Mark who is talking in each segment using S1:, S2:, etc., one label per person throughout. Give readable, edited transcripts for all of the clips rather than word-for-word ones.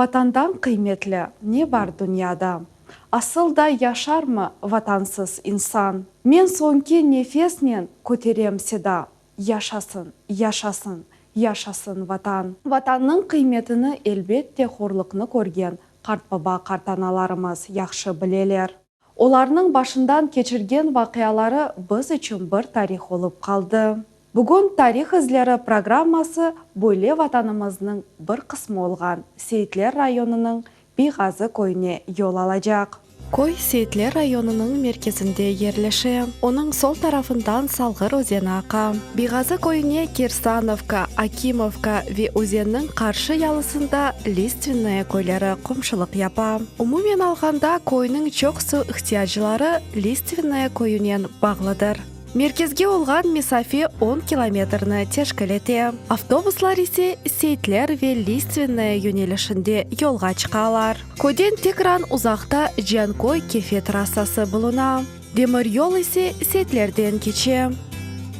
S1: Vatandan qıymetli ne bar dünyada? Asıl da yaşarmı Vatansız insan? Men soñki nefesnen köterem seda, Yaşasın, yaşasın, yaşasın Vatan! Vatannıñ qıymetini elbette horluqnı körgen qartbaba-qartanalarımız yahşı bileler. Olarnıñ başından keçirgen vaqiaları biz içün bir tarih olıp qaldı. Bugün Tarih izleri programması böyle Vatanımıznıñ bir qısmı olğan Seyitler rayonınıñ Biyğazı köyüne yol alacaq.
S2: Köy Seyitler rayonınıñ merkezinde yerleşe. Onıñ sol tarafından Salğır özeni aqa. Biyğazı köyüne Kirsanovka, Akimovka ve özenniñ qarşı yalısında Listvennoye köyleri qomşulıq yapa. Umumen alğanda, köyniñ çoqusı ihtiyacları Listvennoye köyünen bağlıdır. Merkezge olğan mesafe on kilometrni teşkil ete. Avtobuslar ise Seytler ve Listvennoye yönelişinde yolğa çıqalar. Köyden tekran uzaqta Canköy-Kefe trassası buluna. Demir yol ise Seytlerden keçe.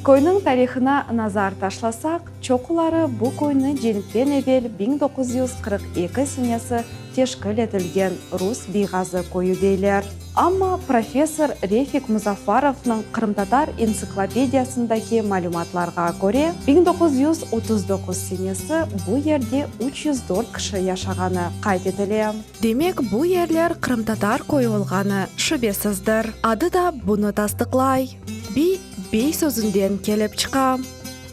S1: Köyniñ tarihına nazar taşlasaq, çoquları bu köyni cenkten evel 1942 senesi teşkil etilgen rus Biyğazı köyü deyler. Amma professor Refik Muzaffarovnıñ Qırımtatar entsiklopediyasındaki malümatlarğa köre, 1939 senesi bu yerde 304 kişi yaşağanı qayd etile.
S2: Demek, bu yerler qırımtatar köyü olğanı şübesizdir. Adı da bunı tasdıqlay. Biy, bey sözünden kelip çıqa.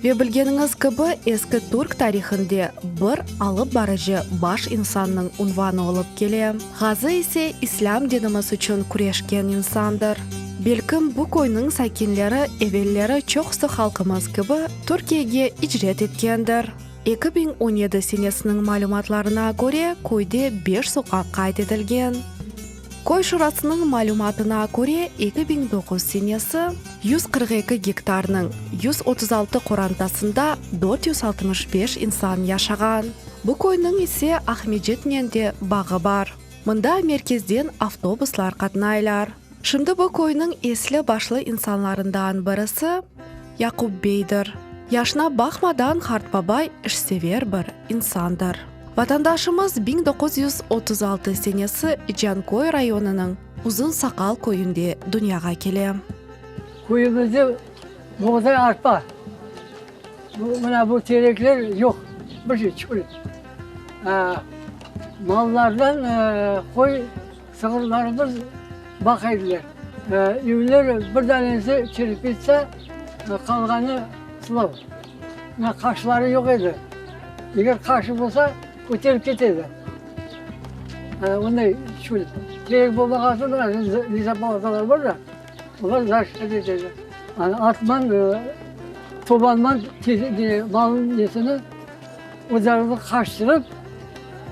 S2: Ve bilgeniñiz kibi, eski türk tarihinde bir alıp barıcı baş insannıñ unvanı olıp kele. Ğazı ise islâm dinimiz içün küreşken insandır. Belkim, bu köyniñ sakinleri evelleri çoqusı halqımız kibi Türkiyege icret etkendir. 2017 senesiniñ malümatlarına köre, köyde beş soqaq qayd etilgen. Köy şurasınıñ malümatına köre, 2009 senesi 142 gektarnıñ 136 qorantasında 465 insan yaşağan. Bu köyniñ ise Aqmescitnen de bağı bar. Mında merkezden avtobuslar qatnaylar. Şimdi bu köyniñ esli-başlı insanlarından birisi Yaqub beydir. Yaşına baqmadan qartbabay işsever bir insandır. Vatandaşımız 1936 senesi Canköy rayonınıñ Uzun Saqal köyünde dünyağa kele.
S3: Köyümizde buğday, arpa, mına bu terekler yoq, bir şey, çöl. Mallardan qoy, sığırlarımız baqa ediler. Evler bir danesi çerepitsa, qalğanı sılav. Mına qaşları yoq edi. Eger qaşı bolsa, köterip kete edi. Onday çöl. Terek bolmağan soñ mına lizapalatalar bar da, olar zaşçit etedi. Atman, tobanman malnıñ nesini ocarını qaştırıp,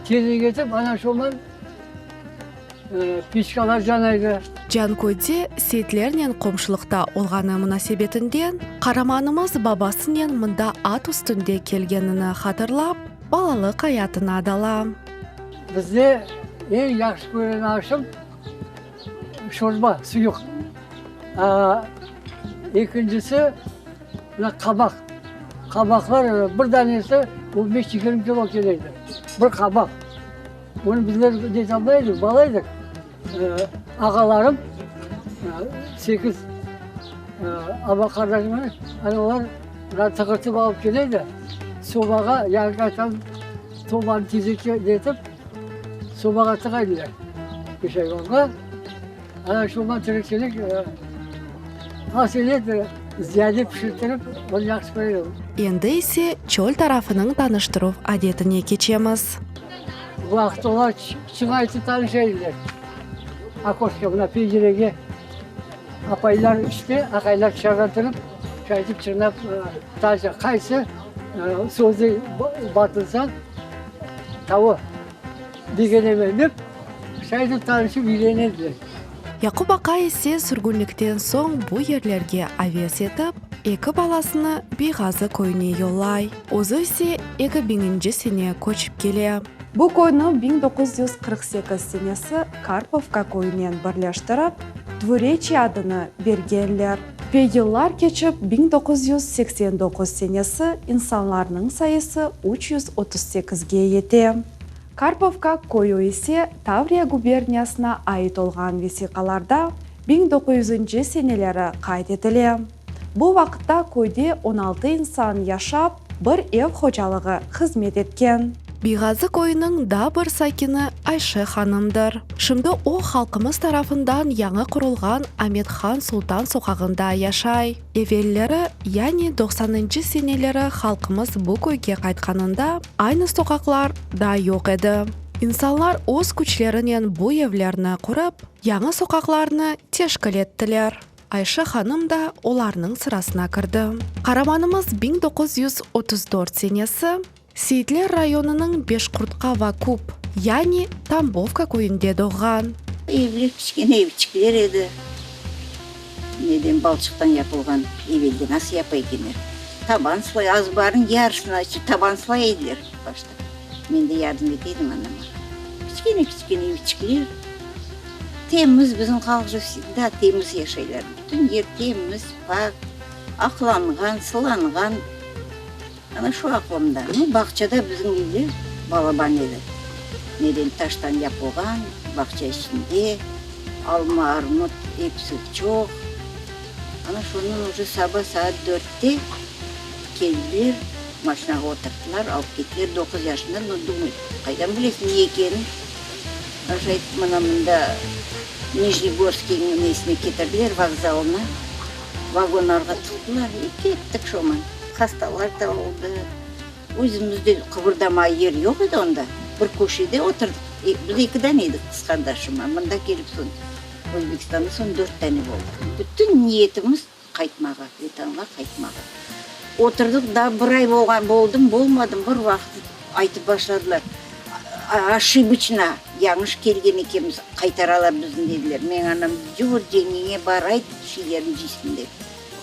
S3: tezek etip, ana şoman Peçkalar canaydı.
S2: Canköyde seyitlernen qomşulıqta olğanı munasebetinden qaramanımız babasınen mında at üstünde kelgenini hatırlap, balalıq ayatına dala.
S3: Bizde eñ yahşı körgen aşım şorba, suyuq. Ekincisi, mına qabaq. Qabaqlar bir danesi on beş-yigirmi kilo kele edi. Bir qabaq. Onı bizler ne edik, bala edik. Ağalarım, sekiz aba-qardaşım bar, ana olar tığırtıp alıp kele edi. Sobağa, yani aytam, sobanı tezekke netip, sobağa tığa ediler. Peşayvanğa. Ana şundan tirikçilik as ile ziyade pişirtirip, onı yahşı köre edim.
S2: Endi ise çöl tarafınıñ tanıştıruv adetine keçemiz.
S3: Bu vaqıt olar çıñaytıp tanışa ediler. Okoşka, mına pencerege apaylar içte, aqaylar tışarıdan turıp, şaytip çırnap tanışa. Qaysı sözü batılsa, tavı. Begenemen dep, şaytip tanışıp üylene ediler.
S2: Yaqub aqay ise sürgünlikten soñ bu yerlerge aves etip, eki balasını Beyğazı köyüne yollay. Özü ise eki biñinci sene köçip kele.
S1: Bu köyni 1948 senesi Karpovka köyünen birleştirip, Dvureçye adını bergenler. Ve yıllar keçip 1989 senesi insanlarnıñ sayısı 338-ge yete. Karpovka köyü ise Tavriya guberniyasına ait olğan vesiqalarda 1900 yüzünci seneleri qayd etile. Bu vaqıtta köyde 16 insan yaşap, bir ev hocalığı hızmet etken.
S2: Biğazı köyüniñ daa bir sakini Ayşe hanımdır. Şimdi o, halqımız tarafından yañı qurulğan Amet Han Sultan soqağında yaşay. Evelleri, yani doqsanıncı seneleri halqımız bu köyge qaytqanında, aynı soqaqlar daa yoq edi. İnsanlar öz küçlerinen bu evlerni qurıp, yañı soqaqlarnı teşkil ettiler. Ayşe hanım da olarnıñ sırasına kirdi. Qaramanımız 1934 senesi Seyitler rayonınıñ Beşqurtqa Vakup, yani Tambovka köyünde doğğan.
S4: Evler kiçkene evçikler edi. Neden, balçıqtan yapılğan evelde nasıl yapa ekenler? Taban sılay, azbarnıñ yarısını açıp taban sılay ediler başta. Men de yardım ete edim anama. Kiçkene-kiçkene evçikler. Temiz, bizim halq же vsegda temiz yaşaylar. Bütün yer temiz, pak, aqlanğan, sılanğan. Ana şu aqlımda. Nu, bağçada bizim evler balaban edi. Neden taştan yapılğan, bağça içinde alma, armut episi çoq. Ana şondan uje saba saat dörtte keldiler, maşinağa oturttılar, alıp kettiler. Doquz yaşında, nu, dumay, qaydan bilesiñ ne ekenin. Ana şaytip mına mında Nijnegorskiyniñ nesine ketirdiler, vokzalına. Vagonlarğa tıqtılar i kettik şoman. Hastalar da oldı. Özümizde qıbırdama yer yoq edi onda. Bir köşede oturdıq. Biz eki dane edik qız qardaşımla. Mında kelip soñ, Özbekistanda soñ dört dane boldıq. Bütün niyetimiz qaytmağa, Vetanğa qaytmağa. Oturdıq, daa bir ay bolğan, boldım, bolmadım, bir vaqıt aytıp başladılar, Oşiboçno, yañlış kelgen ekenmiz, qaytaralar bizni, dediler. Meñ anam, Cuvur ceñgeñe bar, ayt, şeylerini cıysın, dep.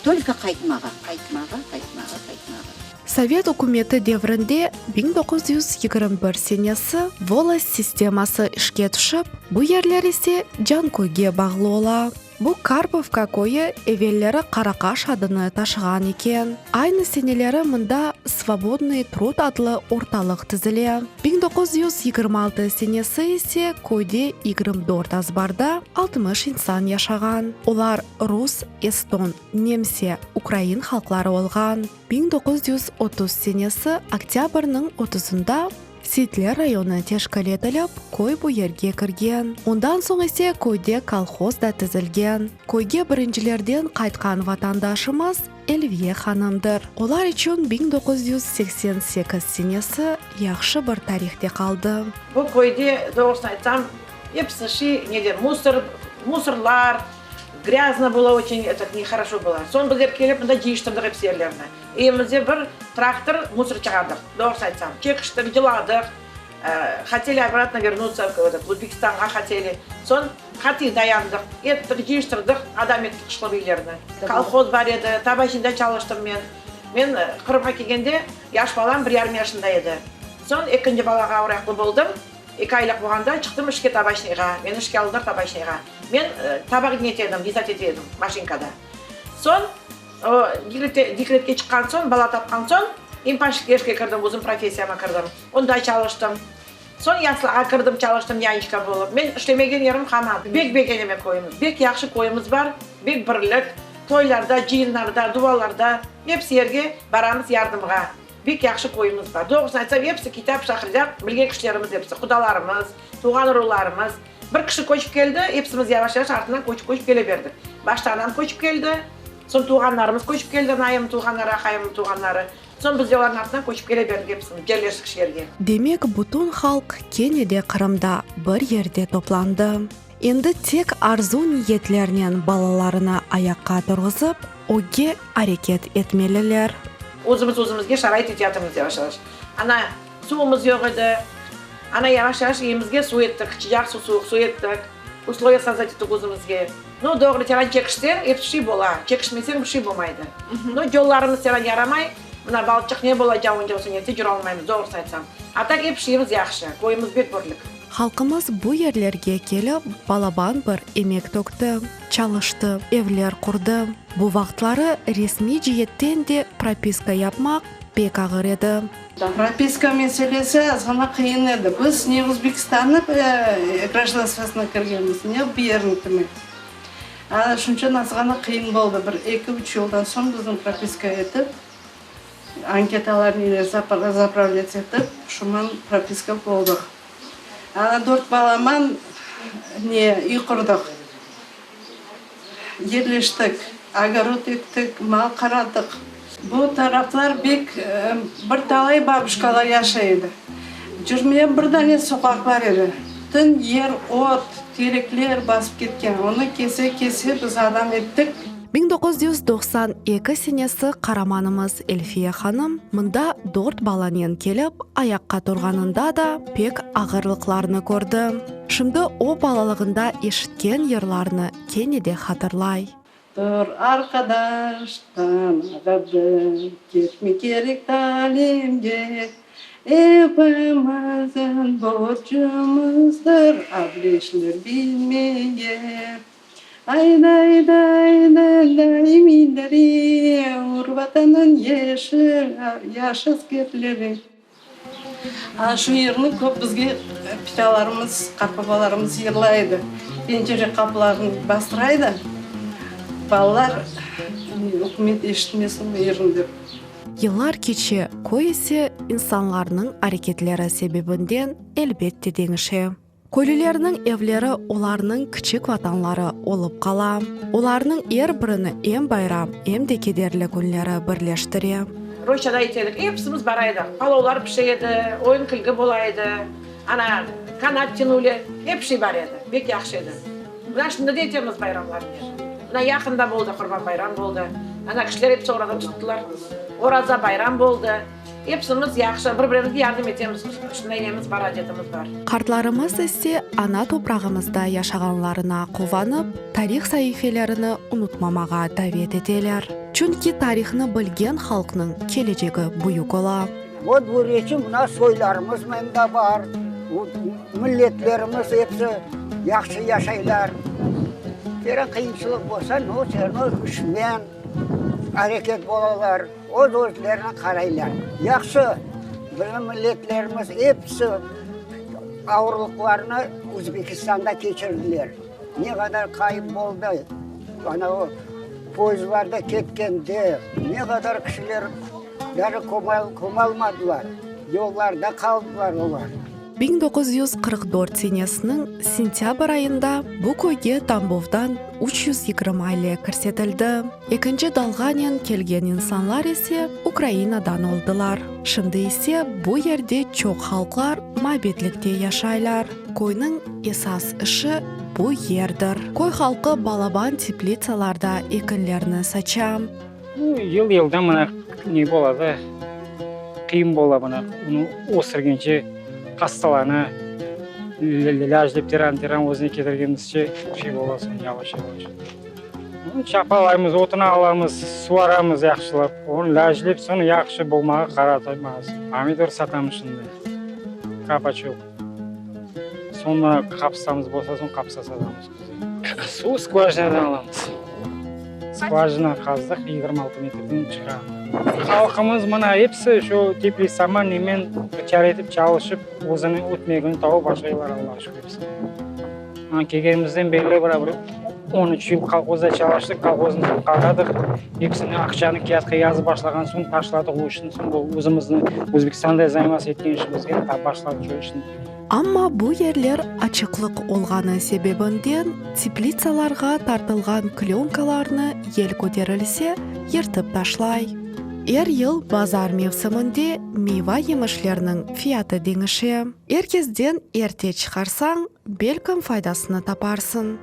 S4: Tolko qaytmağa, qaytmağa, qaytmağa, qaytmağa.
S2: Sovet ükümeti devrinde 1921 senesi volost sisteması işke tüşip, bu yerler ise Canköyge bağlı ola. Bu Karpovka köyü evelleri Qaraqaş adını taşığan eken. Aynı seneleri mında Svobodnıy trud adlı ortalıq tizile. 1926 senesi ise köyde 24 azbarda 60 insan yaşağan. Olar rus, eston, nemse, ukrain halqları olğan. 1930 senesi oktâbrniñ otuzında Seyitler rayonı teşkil etilip, köy bu yerge kirgen. Ondan soñ ise köyde kolhoz da tizilgen. Köyge birincilerden qaytqan vatandaşımız Elviye hanımdır. Olar içün 1988 senesi yahşı bir tarihte qaldı.
S5: Bu köyde, doğrusını aytsam, episi şiy, neden, musor, musorlar, grâzno было oçün, etot, nehoroşo было. Soñ bizler kelip mında cıyıştırdıq episi yerlerni. Evimizde bir traktor musor çıqardıq, doğrusını aytsam. Çekiştik, cıladıq, hoteli obratno vernutsya, etot, Özbekistanğa hoteli. Soñ qatiy dayandıq, ettik, cıyıştırdıq, adam ettik qışlıq üylerni. Kolhoz bar edi, tabajında çalıştım men. Men Qırımğa kelgende yaş balam bir yarım yaşında edi. Soñ ekinci balağa oraqlı boldım. Eki aylıq bolğanda çıqtım işke tabajnıyğa. Meni işke aldılar tabajnıyğa. Men tabaq nete edim, vezat ete edim maşinkada. Soñ o dekretke çıqqan soñ, bala tapqan soñ, impanşikte işke kirdim, özüm professiyama kirdim. Onda çalıştım. Soñ yaslağa kirdim, çalıştım nyançka bolıp. Men işlemegen yerim qalmadı. Bek begenemen köyümiz. Bek yahşı köyümiz bar, bek birlik. Toylarda, cıyınlarda, dualarda, episi yerge baramız yardımğa. Bek yahşı köyümiz bar. Doğrusını aytsam, episi kitap, şahridat bilgen kişilerimiz episi, qudalarımız, tuvğan urularımız. Bir kişi köçip keldi, epsimiz yavaş-yavaş artından köçip-köçip kele berdik. Başta anam köçip keldi, soñ tuvğanlarımız köçip keldi, anayımnıñ tuvğanları, aqayımnıñ tuvğanları. Soñ biz de olarnıñ artından köçip kele berdik epsimiz, yerleştik şu yerge.
S2: Demek, bütün halq kene de Qırımda bir yerde toplandı. Endi tek arzu-niyetlernen balalarını ayaqqa turğızıp, ögge areket etmeliler.
S5: Özümiz özümizge şarait eteyatırmız yavaş-yavaş. Ana, suvumız yoq edi. Ana, yavaş-yavaş evimizge suv ettik, sıcaq suv, suvuq suv ettik. Usloviya sozdat ettik özümizge. Nu, doğru, teran çekişseñ, episi şey bola. Çekişmeseñ, bir şey bolmaydı. Nu, yollarımız teran yaramay. Mına, balçıq ne bola, cavun cavsa, netse, cüralmaymız, doğrusını aytsam. A tak, ep şeyimiz yahşı. Köyümiz bek birlik.
S2: Halqımız bu yerlerge kelip balaban bir emek tökti, çalıştı, evler qurdı. Bu vaqıtları resmiy ciyetten de propiska yapmaq pek ağır edi.
S6: Propiska meselesi azğana qıyın edi. Biz ne Özbekistannıñ grajdanstvosına kirgenmiz, ne bu yerniñkine. Ana şunıçün azğana qıyın boldı. Bir eki-üç yıldan soñ bizni propiska etip, anketalarnı zapravlât etip, şundan propiska boldıq. Ana dört balaman ne üy qurdıq. Yerleştik, ogorod ektik, mal qaradıq. Bu taraflar bek bir talay babuşkalar yaşay edi. Cürmeye bir dane soqaq bar edi. Bütün yer ot, terekler basıp ketken. Onı kese-kese biz adam ettik.
S2: 1992 senesi qaramanımız Elfiye hanım mında dört balanen kelip ayaqqa turğanında da pek ağırlıqlarnı kördi. Şimdi o balalığında eşitken yırlarnı kene de hatırlay.
S6: Tur, arqadaş, tañ ağardı, ketmek kerek talimge, Epimizin borcumızdır ableşler bilmege. Ayda-ayda-ayda-day milleri, Ur Vatanıñ yeşil yaş askerleri. Ana şu yırnı köp bizge pitalarımız, qartbabalarımız yırlay edi. Pencere qapılarını bastıra edi, balalar ükümet eşitmesin bu yırnı dep.
S2: Yıllar keçe, köy ise insanlarnıñ areketleri sebebinden elbette deñişe. Köylülerniñ evleri olarnıñ kiçik vatanları olıp qala. Olarnıñ er birini em bayram, em de kederli künleri birleştire.
S5: Roşçada ayta edik, episimiz bara edik. Palovlar pişe edi, oyun-külgü bola edi, ana, kanat tyanuli, ep şey bar edi, bek yahşı edi. Mına şimdi de etemiz bayramlarnı. Mına yaqında boldı, Qurban bayram boldı. Ana, kişiler episi oraza tuttılar. Oraza bayram boldı. Epsimiz yahşı, bir-birimizge yardım etemiz, şunday nemiz bar, adetimiz bar.
S2: Qartlarımız ise ana toprağımızda yaşağanlarına quvanıp, tarih saifelerini unutmamağa davet eteler. Çünki tarihnı bilgen halqnıñ kelecegi büyük ola.
S7: O dvoriçi mına soylarımız mında bar, milletlerimiz episi yahşı yaşaylar. Teren qıyınçılıq bolsa, no, vse ravno işmen areket bolalar. Öz-özlerine qaraylar. Yahşı, bizim milletlerimiz episi ağırlıqlarnı Özbekistanda keçirdiler. Ne qadar qayıp boldı, ana o poyezdlarda ketkende ne qadar kişiler даже kömalmadılar, yollarda qaldılar olar.
S2: 1944 senesiniñ sentâbr ayında bu köyge Tambovdan 320 aile kirsetildi. Ekinci dalğanen kelgen insanlar ise Ukrainadan oldılar. Şimdi ise bu yerde çoq halqlar mabetlikte yaşaylar. Köyniñ esas işi bu yerdir. Köy halqı balaban teplitsalarda ekinlerni saça.
S8: Yıl-yıldan mına ne bola da, qıyın bola mına, onı östürgence hastalana, ilâc dep teran-teran özüne ketirgenimizce şey bola soñ yavaş-yavaş. Çapalaymız, otun alamız, suvaramız yahşılap, onı ilâclep soñ yahşı bolmağa qaratamız. Pomidor satamız şimdi, kapaçok. Soñra qapıstamız bolsa, soñ qapısta satamız. Suv skvajinadan alamız. Skvajina qazdıq, 26 metrden çıqa. Halqımız mına episi şu teplitsama nemen çare etip çalışıp, özüniñ ötmegini tavıp aşaylar, Allağa şükür episi. Mına kelgenimizden berli bira bir on üç yıl kolhozda çalıştıq, kolhoznı qaldırdıq. Episini aqçanı kâğıtqa yazıp başlağan soñ taşladıq o işni. Soñ bu özümizni Özbekistanda zaymas etken işimizge başladıq şu işni.
S2: Amma bu yerler açıqlıq olğanı sebebinden teplitsalarğa tartılğan klönkalarnı yel köterilse, yırtıp taşlay. Er yıl bazar mevsiminde meyva-yemişlerniñ fiyatı deñişe. Er kezden erte çıqarsañ, belkim faydasını taparsıñ.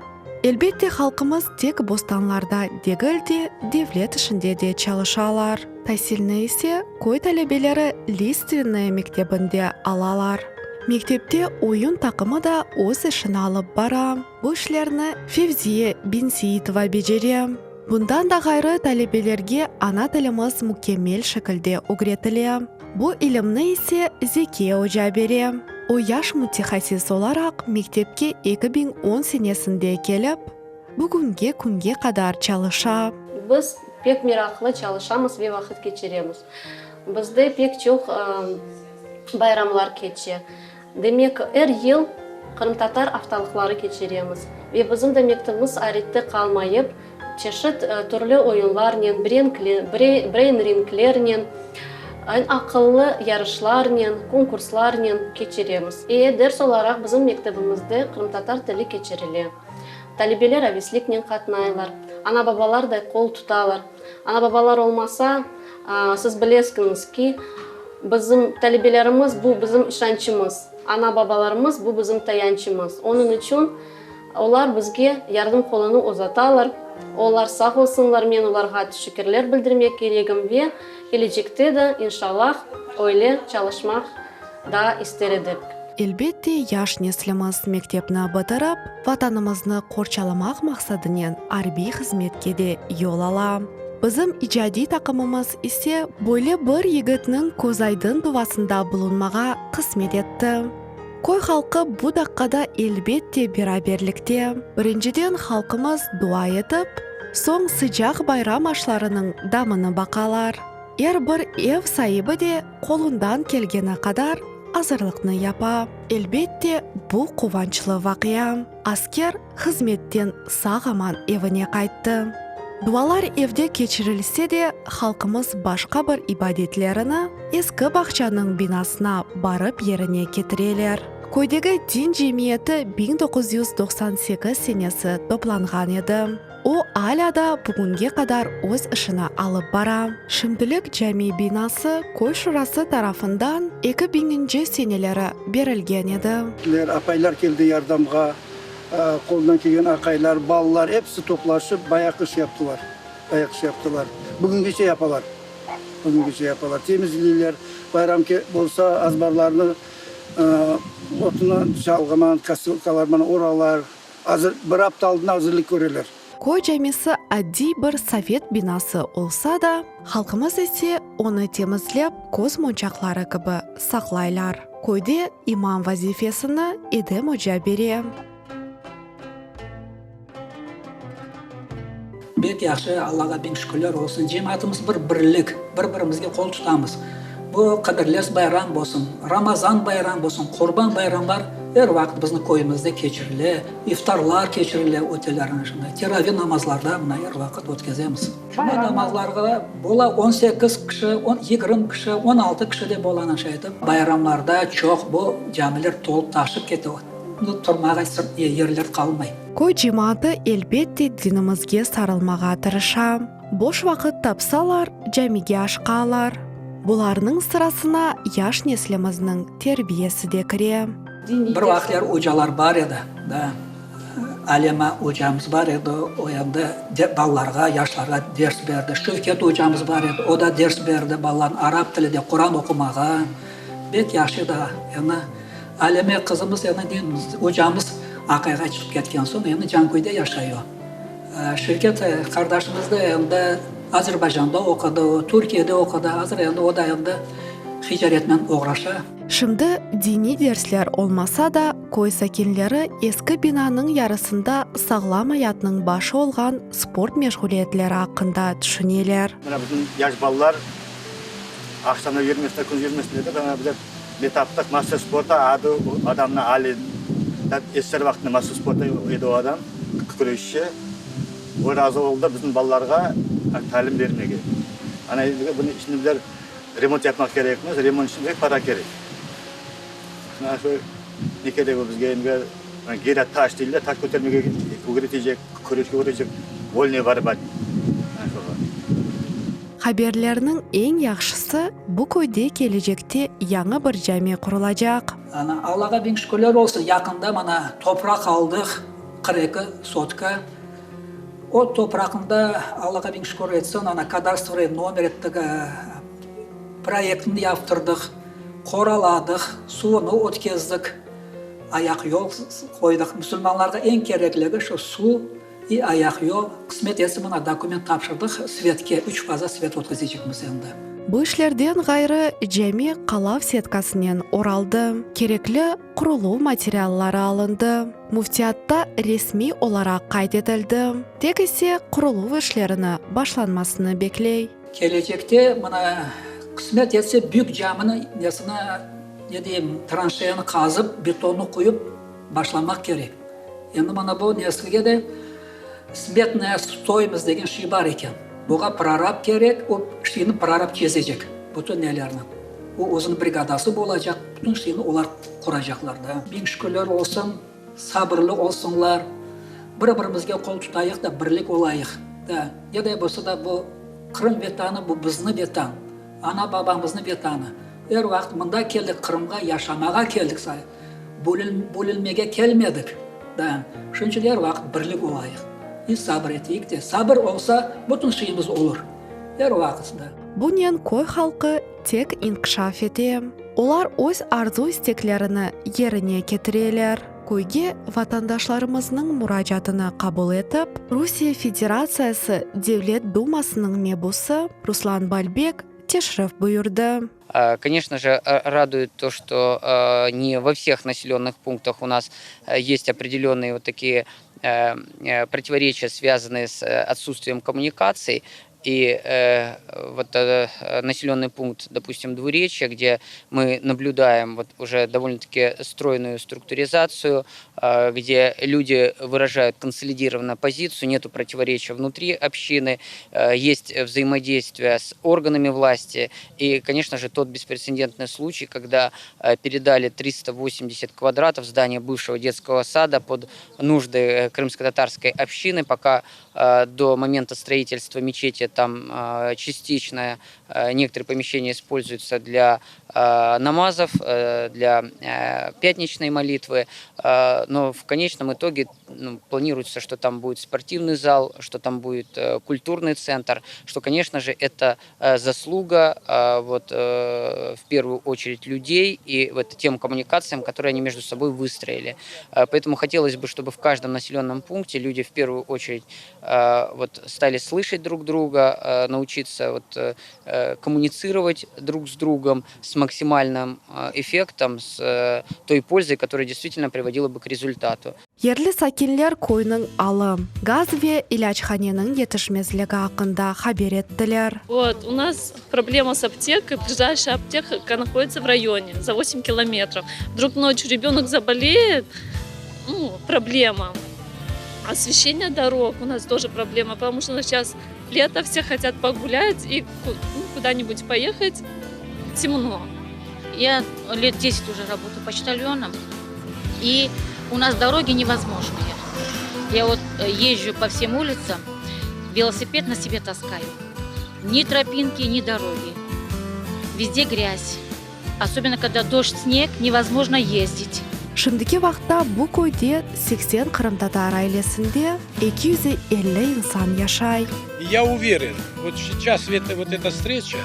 S2: Elbette, halqımız tek bostanlarda degil de, devlet işinde de çalışalar. Tasilni ise köy talebeleri Listvennaya mektebinde alalar. Mektepte oyun taqımı da öz işini alıp bara. Bu işlerni Fevziye Benseitova becere. Bundan da ğayrı, talebelerge ana tilimiz mükemmel şekilde ögretile. Bu ilimni ise Zekiye oca bere. O yaş mütehassıs olaraq mektepke 2010 senesinde kelip, bugünge künge qadar çalışa.
S9: Biz pek meraqlı çalışamız ve vaqıt keçiremiz. Bizde pek çoq bayramlar keçe. Demek, er yıl qırımtatar aftalıqları keçiremiz ve bizim de mektebimiz arette qalmayıp, çeşit türlü oyunlarnen, breyn-ringlernen, eñ aqıllı yarışlarnen, konkurslarnen keçiremiz. E, ders olaraq bizim mektebimizde qırımtatar tili keçirile. Talebeler avesliknen qatnaylar, ana-babalar da qol tutalar. Ana-babalar olmasa, siz bilesiñiz ki, bizim talebelerimiz bu bizim işançımız, ana-babalarımız bu bizim tayançımız. Onıñ içün olar bizge yardım qolunı uzatalar. Olar sağ olsunlar, men olarğa teşekkürler bildirmek keregim ve kelecekte de, inşallah, öyle çalışmaq daa ister edik.
S2: Elbette, yaş neslimiz mektepni bitirip, Vatanımıznı qorçalamaq maqsadınen arbiy hızmetke de yol ala. Bizim icadiy taqımımız ise böyle bir yigitniñ közaydın duvasında bulunmağa qısmet etti. Köy halqı bu daqqada elbette beraberlikte, birinciden halqımız dua etip, soñ sıcaq bayram aşlarınıñ damını baqalar. Er bir ev saibi de qolundan kelgeni qadar azırlıqnı yapa. Elbette, bu quvançlı vaqia. Asker hızmetten sağ-aman evine qayttı. Dualar evde keçirilse de, halqımız başqa bir ibadetlerini eski bağçanıñ binasına barıp yerine ketireler. Köydegi din cemiyeti 1998 senesi toplanğan edi. O, alâ da bugünge qadar öz işini alıp bara. Şimdilik cami binası köy şurası tarafından eki biñinci seneleri berilgen edi.
S10: Ler, apaylar keldi yardamğa, qolundan kelgen aqaylar, balalar, episi toplaşıp bayaq iş yaptılar, bayaq iş yaptılar. Bugüngece yapalar, bugüngece yapalar. Temizleyler, bayram bolsa azbarlarnı otuna, çalğıman, kosilkalarman oralar. Azır, bir apta aldın azırlıq köreler.
S2: Köy camisi adiy bir sovet binası olsa da, halqımız ise onı temizlep, köz monçaqları kibi saqlaylar. Köyde imam vazifesini Edem oca bere.
S11: Bek yahşı, Allağa biñ şükürler olsun, cemaatımız bir birlik, bir-birimizge qol tutamız. Bu Qıdırlez bayram bolsun, Ramazan bayram bolsun, Qurban bayramlar er vaqıt bizni köyümizde keçirile, iftarlar keçirile, öteler ana şunday, teravi namazlarda mına er vaqıt ötkezemiz. Cuma namazlarğa bola on sekiz kişi, on, yigirmi kişi, on altı kişi de bola ana şay etip. Bayramlarda çoq bu camiler tolıp taşıp kete, turmağa yerler qalmay.
S2: Köy cemaatı elbette dinimizge sarılmağa tırışa. Boş vaqıt tapsalar, camige aşqalar. Bularnıñ sırasına yaş neslimizniñ terbiyesi de kire.
S11: Bir vaqıtlar ocalar bar edi, da, Alema ocamız bar edi, o endi balalarğa, yaşlarğa ders berdi. Şevket ocamız bar edi, o da ders berdi balalarnı arap tilide Quran oqumağa. Bek yahşı edi. Endi Aleme qızımız endi ocamız aqayğa çıqıp ketken soñ, endi Canköyde yaşay o. Şevket qardaşımız da endi Azerbaycanda oqudı, o Türkiyede oqudı, azır endi o da endi ticaretnen oğraşa.
S2: Şimdi diniy dersler olmasa da, köy sakinleri eski binanıñ yarısında sağlam ayatnıñ başı olğan sport meşğuliyetleri aqqında tüşüneler.
S12: Mına bizim yaş balalar aqşamda yürmesinler, kündüz yürmesinler dep, ana bizler ne taptıq, master sporta adı adamnıñ Ali, SSR vaqtında master sporta edi o adam, küreşçi. O razı oldı bizim balalarğa talim bermege. Ana endi bunı şimdi bizler remont yapmaq kerekmiz, remont içün pek para kerek. Mına şu ne kerek o bizge endi, girâ taş deyler, taş kötermege ögretecek, küreşke ögretecek, volnıy borba.
S2: Haberlerniñ eñ yahşısı, bu köyde kelecekte yañı bir cami qurulacaq.
S11: Ana, Allağa biñ şükürler olsun, yaqında mana topraq aldıq, 42 sotka. O topraqnı da Allağa biñ şükür etsin, ana kadastrovıy nomer ettik, proyektini yaptırdıq, qoraladıq, suvunı ötkezdik, ayaq yol qoydıq. Musulmanlarğa eñ kerekligi şu suv. İ ayaq yol, qısmet etse mına dokument tapşırdıq, svetke, üç faza svet ötkizecekmiz endi.
S2: Bu işlerden ğayrı cami qalav setkasınen oraldı, kerekli quruluv materialları alındı, müftiyatta resmiy olaraq qayd etildi, tek ise quruluv işlerini başlanmasını bekley.
S11: Kelecekte mına qısmet etse büyük camini nesini, ne deyim, tranşeyanı qazıp, betonnı quyıp başlamaq kerek. Endi mına bu nesilge de smetnaya stoymost degen şey bar eken. Buğa prorab kerek, o şeyni prorab çezecek, bütün nelerni. O özüniñ brigadası bolacaq, bütün şeyni olar quracaqlar da. Biñ şükürler olsun, sabırlı olsunlar, bir-birimizge qol tutayıq da, birlik olayıq da. Ne de bolsa da bu Qırım Vetanı, bu bizni Vetan, ana-babamıznıñ Vetanı. Er vaqıt mında keldik, Qırımğa yaşamağa keldik say. Bölünmege kelmedik da. Şunıñ içün er vaqıt birlik olayıq. İ sabır eteyik de. Sabır olsa, bütün şeyimiz olur. Er vaqıt da.
S2: Bunen köy halqı tek inkişaf ete. Olar öz arzu-isteklerini yerine ketireler. Köyge vatandaşlarımıznıñ muracaatını qabul etip, Rusiye Federatsiyası Devlet Dumasınıñ mebusı Ruslan Balbek teşrif buyurdı.
S13: Конечно же, радует то, что не во всех населенных пунктах у нас есть определенные вот такие противоречия, связанные с отсутствием коммуникаций. И э, вот э, населенный пункт, допустим, Двуречье, где мы наблюдаем вот уже довольно-таки стройную структуризацию, э, где люди выражают консолидированную позицию, нету противоречия внутри общины, э, есть взаимодействие с органами власти. И, конечно же, тот беспрецедентный случай, когда э, передали 380 квадратов здания бывшего детского сада под нужды э, крымско-татарской общины, пока э, до момента строительства мечети там э, частично э, некоторые помещения используются для э, намазов, для пятничной молитвы, но в конечном итоге ну, планируется, что там будет спортивный зал, что там будет культурный центр, что, конечно же, это заслуга вот, в первую очередь людей и вот тем коммуникациям, которые они между собой выстроили. Поэтому хотелось бы, чтобы в каждом населенном пункте люди в первую очередь вот, стали слышать друг друга, Э, научиться вот, э, э, коммуницировать друг с другом с максимальным эффектом, с той пользой, которая действительно приводила бы к результату.
S2: Yerli sakinler köyniñ alı, gaz ve ilâchaneniñ yetişmezligi aqqında haber ettiler.
S14: Вот, у нас проблема с аптекой. Ближайшая аптека находится в районе, за 8 километров. Вдруг ночью ребенок заболеет, ну, проблема. Освещение дорог у нас тоже проблема, потому что сейчас лето, все хотят погулять и ну, куда-нибудь поехать, темно.
S15: Я лет 10 уже работаю почтальоном, и у нас дороги невозможные. Я вот э, езжу по всем улицам, велосипед на себе таскаю. Ни тропинки, ни дороги. Везде грязь. Особенно, когда дождь, снег, невозможно ездить.
S2: Şimdiki vaqıtta bu köyde 80 qırımtatar ailesinde 250 insan yaşay.
S16: Я уверен, вот сейчас это, вот эта встреча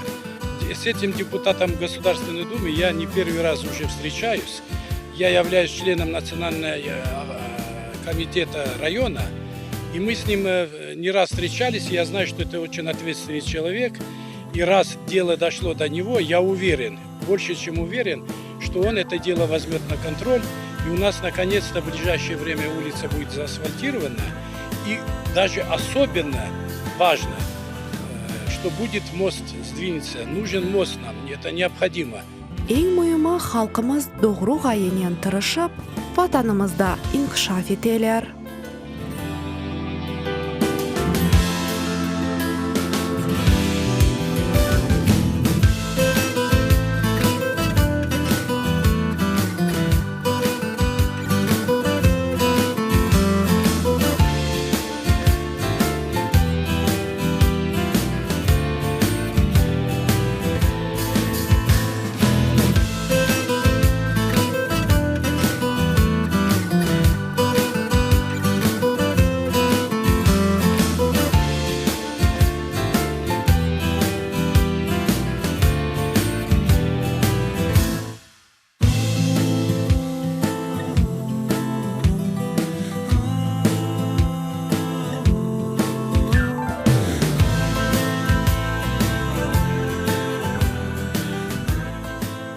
S16: с этим депутатом Государственной Думы я не первый раз уже встречаюсь. Я являюсь членом Национального э, комитета района. И мы с ним э, не раз встречались, и я знаю, что это очень ответственный человек. И раз дело дошло до него, я уверен, больше чем уверен, что он это дело возьмет на контроль. И у нас наконец-то в ближайшее время улица будет заасфальтирована. И даже особенно важно, э, что будет мост сдвинется. Нужен мост нам, это необходимо.
S2: Eñ müimi halqımız doğru ğayenen tırışıp, Vatanımızda inkişaf eteler.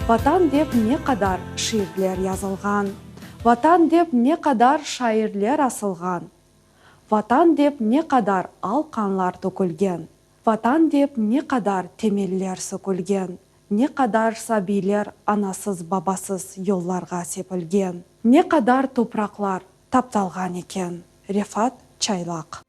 S1: Vatan dep ne qadar şiirler yazılğan, Vatan dep ne qadar şairler asılğan, Vatan dep ne qadar al qanlar tökülgen, Vatan dep ne qadar temeller sökülgen, Ne qadar sabiyler anasız-babasız yollarğa sepilgen, Ne qadar topraqlar taptalğan eken. Refat Çaylaq.